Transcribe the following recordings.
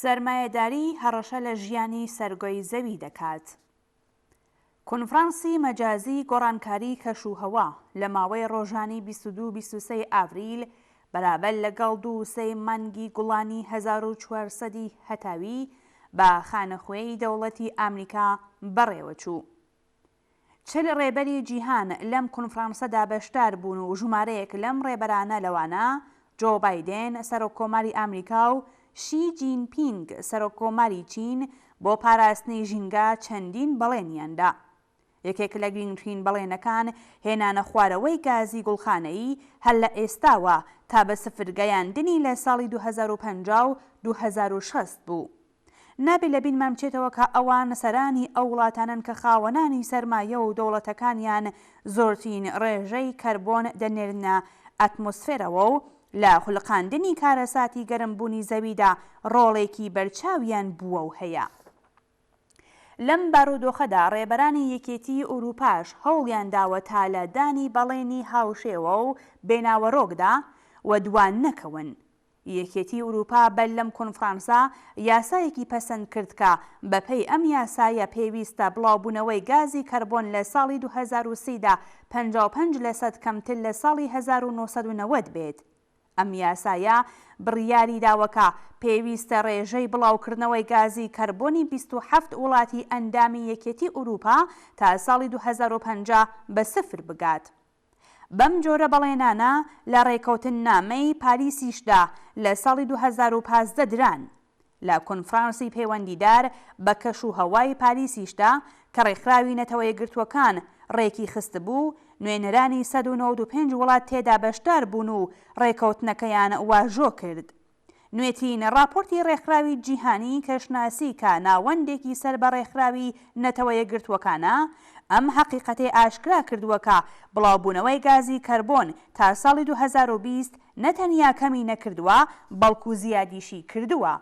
سەرمایەداری هەڕەشە لە ژیانی سەرگۆی زەوی دەکات. کۆنفرانسی مەجازی گۆڕانکاری کەش و هەوا لە ماوەی ڕۆژانی 22 و 23 ئاڤریل بەرابەر لەگەڵ دوو و سێی مانگی گوڵانی 1400 ی هەتاوی بە خانەخوێی دەوڵەتی ئامریکا بەڕێوەچوو. 40 ڕێبەری جیهان لەم کونفرانسەدا بەشدار بوون و ژومارەیەک لەم ڕێبەرانە لەوانە جۆ بایدێن سەرۆک کۆماری ئامریکا و شی جین پینگ سەرۆک کۆماری چین بۆ پاراستنی ژینگە چەندین بەڵێنیان دا. یەکێک لە گرینگترین بەڵێنەکان هێنانە خوارەوەی گازی گوڵخانەیی هەر لە ئێستاوە تا بە سفر گەیاندنی لە ساڵی 2050 و 2060 بوو. نابێ لە بیرمان بچێتەوە کە ئەوان سەرانی ئەو وڵاتانەن کە خاوەنانی سەرمایە و دەوڵەتەکانیان زۆرترین ڕێژەی کەربۆن دەنێرنە ئەتمۆسفێرەوە و لە خولقاندنی کارەساتی گەرمبوونی زەویدا ڕۆڵێکی بەرچاویان بووە و هەیە. لەم بارودۆخەدا ڕێبەرانی یەکێتیی ئورووپاش هەوڵیان داوە تا لە دانی بەڵێنی هاوشێوە و بێناوەرۆکدا وەدوا نەکەون. یەکێتی ئورووپا بەر لەم کۆنفرانسە یاسایەکی پەسەند کرد کە بە پێی ئەم یاسایە پێویستە بڵاوبوونەوەی گازی کەربۆن لە ساڵی 2030 دا 55 لەسەد کەمتر لە ساڵی 1990 بێت. ئەم یاسایە بڕیاری داوە کە پێویستە ڕێژەی بڵاوکردنەوەی گازی کەربۆنی 27 وڵاتی ئەندامی یەکێتی ئورووپا تا ساڵی 2050 بە سفر بگات. بەم جۆرە بەڵێنانە لە ڕێکەوتننامەی پاریسیشدا لە ساڵی 2015 دران. لە کۆنفرانسی پەیوەندیدار بە کەش و هەوای پاریسیشدا کە ڕێکخراوی نەتەوەیەکگرتووەکان ڕێکی خستبوو، نوێنەرانی 195 وڵات تێدا بەشدار بوون و ڕێکەوتنەکەیان واژۆ کرد. نوێترین ڕاپۆرتی ڕێکخراوی جیهانیی کەشناسی کە ناوەندێکی سەر بە ڕێکخراوی نەتەوە یەکگرتووەکانە، ئەم هەقیقەتەی ئاشکرا کردووە کە بڵاوبوونەوەی گازی کەربۆن تا ساڵی 2020 نەتەنیا کەمی نەکردووە، بەڵکو زیادیشی کردووە.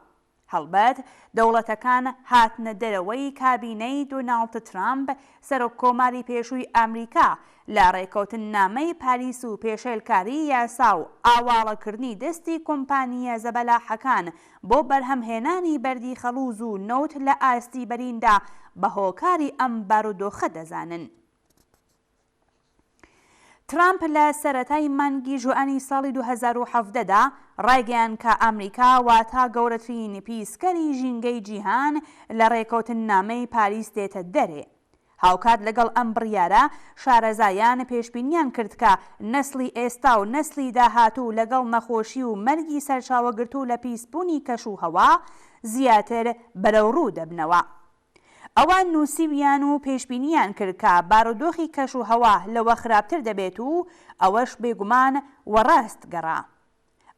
هەڵبەت دەوڵەتەکان هاتنە دەرەوەی کابینەی دۆناڵد ترامپ سەرۆک کۆماری پێشووی ئامریکا لە ڕێکەوتننامەی پاریس و پێشێلکاری یاسا و ئاواڵەکردنی دەستی کۆمپانییە زەبەلاحەکان بۆ بەرهەمهێنانی بەردی خەڵووز و نەوت لە ئاستی بەریندا بە هۆکاری ئەم بارودۆخە دەزانن. ترامپ لە سەرەتای مانگی ژوئەنی ساڵی 2017 دا ڕایگەیاند کە ئامریکا واتە گەورەترین پیسکەری ژینگەی جیهان لە ڕێکەوتننامەی پاریس دێتە دەرێ. هاوکات لەگەڵ ئەم بڕیارە، شارەزایان پێشبینیان کرد کە نەسڵی ئێستا و نەسڵی داهاتوو لەگەڵ نەخۆشی و مەرگی سەرچاوەگرتوو لە پیسبوونی کەش و هەوا زیاتر بەرەوڕوو دەبنەوە. ئەوان نووسیویان و پێشبینیان کرد کە بارودۆخی کەش و هەوا لەوە خراپتر دەبێت و ئەوەش بێگومان وەڕاست گەڕا.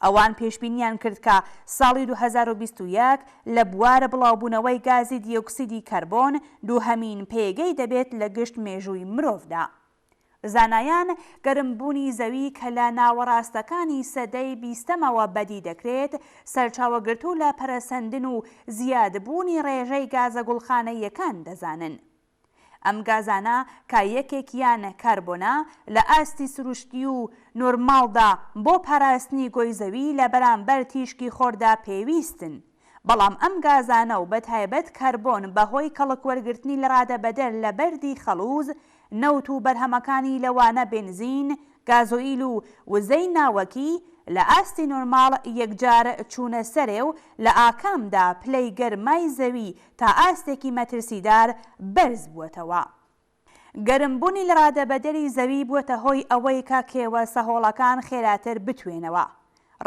ئەوان پێشبینیان کرد کە ساڵی 2021 لە بوار بڵاوبوونەوەی گازی دیۆکسیدی کەربۆن دووهەمین پێگەی دەبێت لە گشت مێژووی مرۆڤدا. زانایان گەرمبوونی زەوی کە لە ناوەڕاستەکانی سەدەی بیستەمەوە بەدی دەکرێت، سەرچاوەگرتوو لە پەرەسەندن و زیادبوونی ڕێژەی گازە گوڵخانەییەکان دەزانن. ئەم گازانە کە یەکێکیان کەربۆنە، لە ئاستی سروشتی و نۆرماڵدا بۆ پاراستنی گۆی زەوی لە بەرامبەر تیشکی خۆردا پێویستن. بەڵام ئەم گازانە و بەتایبەت کەربۆن بەهۆی کەڵکوەرگرتنی لەڕادەبەدەر لە بەردی خەڵووز، نەوت و بەرهەمەکانی لەوانە بێنزین، گازۆیل و وزەی ناوەکی، لە ئاستی نۆرماڵ یەکجار چوونە سەرێ و لە ئاکامدا پلەی گەرمای زەوی تا ئاستێکی مەترسیدار بەرز بووەتەوە. گەرمبوونی لەڕادەبەدەری زەوی بووەتە هۆی ئەوەی کە کێوە سەهۆڵەکان خێراتر بتوێنەوە.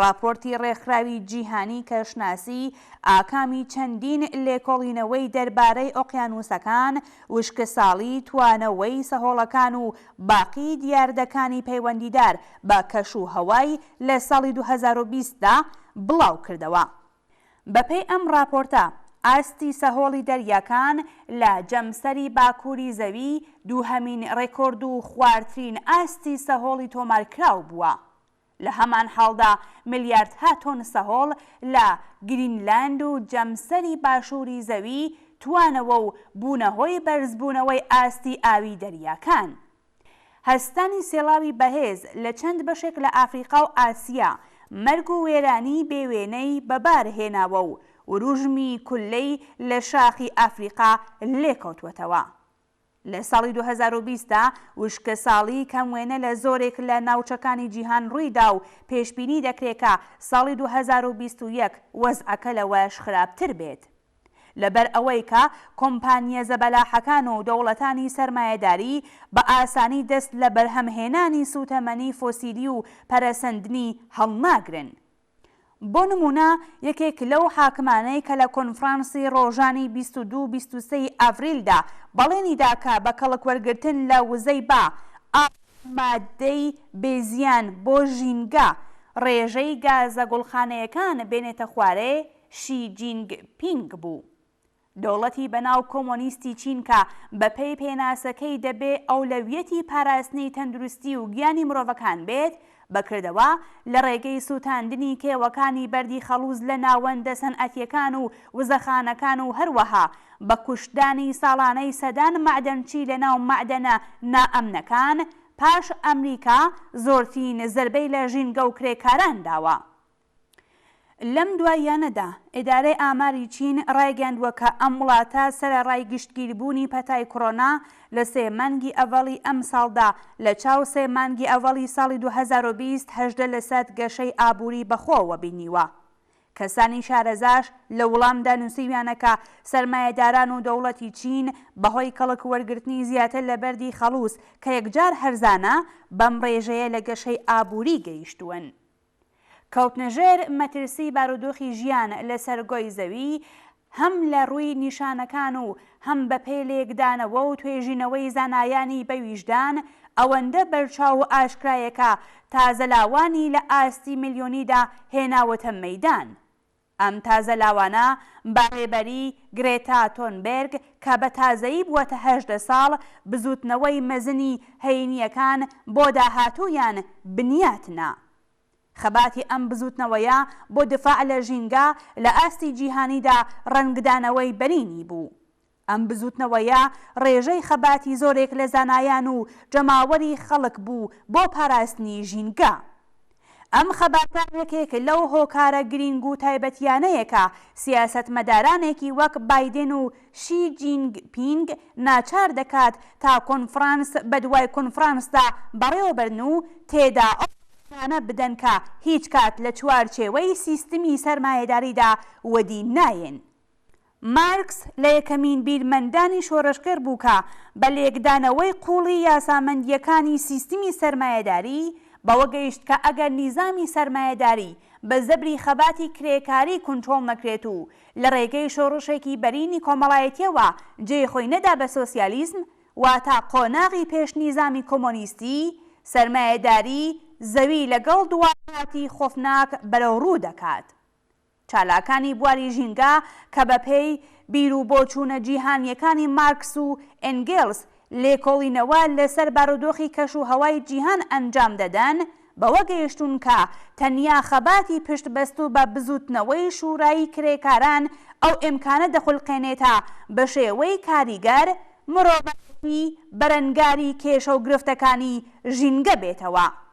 ڕاپۆرتی ڕێکخراوی جیهانی کەشناسی ئاکامی چەندین لێکۆڵینەوەی دەربارەی ئۆقیانووسەکان، وشکەساڵی، توانەوەی سەهۆڵەکان و باقی دیاردەکانی پەیوەندیدار بە کەش و هەوای لە ساڵی 2020 دا بڵاوکردەوە. بەپێی ئەم ڕاپۆرتە، ئاستی سەهۆڵی دەریاکان لە جەمسەری باکووری زەوی دووهەمین ڕێکۆرد و خوارترین ئاستی سەهۆڵی تۆمارکراو بووە. لە هەمان حاڵدا ملیاردها تۆن سەهۆڵ لە گرینلاند و جەمسەری باشووری زەوی توانەوە و بوونە هۆی بەرزبوونەوەی ئاستی ئاوی دەریاکان. هەستانی سێڵاوی بەهێز لە چەند بەشێک لە ئافریقا و ئاسیا، مەرگ و وێرانیی بێ وێنەی بەبار هێناوە و وروژمی کوللەی لە شاخی ئەفریقا لێکەوتووەتەوە. لە ساڵی 2020 دا وشکەساڵی کەم وێنە لە زۆرێک لە ناوچەکانی جیهان ڕوویدا و پێشبینی دەکرێ کە ساڵی 2021 وەزعەکە لەوەش خراپتر بێت. لەبەر ئەوەی کە کۆمپانییە زەبەلاحەکان و دەوڵەتانی سەرمایەداری بە ئاسانی دەست لە بەرهەمهێنانی سووتەمەنی فۆسیلی و پەرەسەندنی هەڵناگرن. بۆ نموونە یەکێک لەو حاکمانەی کە لە کۆنفرانسی ڕۆژانی 22 و 23 ی ئاڤریلدا بەڵێنی دا کە بە کەڵک وەرگرتن لە وزەی با، ئاو و ماددەی بێ زیان بۆ ژینگە ڕێژەی گازە گوڵخانەیەکان بێنێتە خوارێ، شی جینگ پینگ بوو. دەوڵەتی بەناو کۆمۆنیستی چین کە بەپێی پێناسەکەی دەبێ ئەولەویەتی پاراستنی تەندروستی و گیانی مرۆڤەکان بێت، بە کردەوە لە ڕێگەی سووتاندنی کێوەکانی بەردی خەڵووز لە ناوەندە سەنعەتییەکان و وزەخانەکان و هەروەها بە کوشتدانی ساڵانەی سەدان مەعدەنچی لەناو مەعدەنە نائەمنەکان، پاش ئەمریکا زۆرترین زەربەی لە ژینگە و کرێکاران داوە. لەم دواییانەدا ئیدارەی ئاماری چین ڕایگەیاندووە کە ئەم وڵاتە سەرەڕای گشتگیربوونی پەتای کۆرۆنا لە سێ مانگی ئەڤەڵی ئەمساڵدا لە چاو سێ مانگی ئەڤەڵی ساڵی 2020 18 لەسەد گەشەی ئابووری بەخۆوە بینیوە. کەسانی شارەزاش لە وڵامدا نووسیویانە کە سەرمایەداران و دەوڵەتی چین بەهۆی کەڵک وەرگرتنی زیاتر لە بەردی خەڵووز کە یەکجار هەرزانە بەم ڕێژەیە لە گەشەی ئابووری گەیشتوون. کەوتنە ژێر مەترسی بارودۆخی ژیان لەسەر گۆی زەوی، هەم لە ڕووی نیشانەکان و هەم بە پێی لێکدانەوە و توێژینەوەی زانایانی بەویژدان، ئەوەندە بەرچاو و ئاشکرایە کە تازەلاوانی لە ئاستی ملیۆنیدا هێناوەتە مەیدان. ئەم تازە لاوانە بە ڕێبەری گرێتا تۆنبێرگ کە بە تازەیی بووەتە 18 ساڵ، بزووتنەوەی مەزنی هەینییەکان بۆ داهاتوویان بنیات نا. خەباتی ئەم بزووتنەوەیە بۆ دفاع لە ژینگە لە ئاستی جیهانیدا ڕەنگدانەوەی بەرینی بوو. ئەم بزووتنەوەیە ڕێژەی خەباتی زۆرێک لە زانایان و جەماوەری خەڵک بوو بۆ پاراستنی ژینگە. ئەم خەباتە یەکێک لەو هۆکارە گرینگ و تایبەتییانەیە کە سیاسەتمەدارانێکی وەک بایدێن و شی جینگ پینگ ناچار دەکات تا کۆنفڕانس بەدوای کۆنفڕانسدا بەڕێوەبەرن و تێدا ئەو بڕیارانە بدەن کە هیچکات لە چوارچێوەی سیستمی سەرمایەداریدا وەدی نایەن. مارکس لە یەکەمین بیرمەندانی شۆرشگێڕ بوو کە بە لێکدانەوەی قووڵی یاسامەندییەکانی سیستمی سەرمایەداری بەوە گەیشت کە ئەگەر نیزامی سەرمایەداری بە زەبری خەباتی کرێکاری کونترۆڵ نەکرێت و لە ڕێگەی شۆڕشێکی بەرینی کۆمەڵایەتییەوە جێی خۆی نەدا بە سۆسیالیزم واتە قۆناغی پێش نیزامی کۆمۆنیستی، سەرمایەداری زەوی لەگەڵ دواهاتی خۆفناک بەرەوڕوو دەکات. چالاکانی بواری ژینگە کە بە پێی بیر و بۆچوونە جیهانییەکانی مارکس و ئێنگێلس لێکۆڵینەوە لە سەر بارودۆخی کەش و هەوای جیهان ئەنجام دەدەن، بەوە گەیشتوون کە تەنیا خەباتی پشت بەستوو بە بزووتنەوەی شوورایی کرێکاران ئەو ئێمکانە دەخولقێنێ تا بە شێوەی کاریگەر مرۆڤایەتی بەرەنگاری کێشە و گرفتەکانی ژینگە بێتەوە.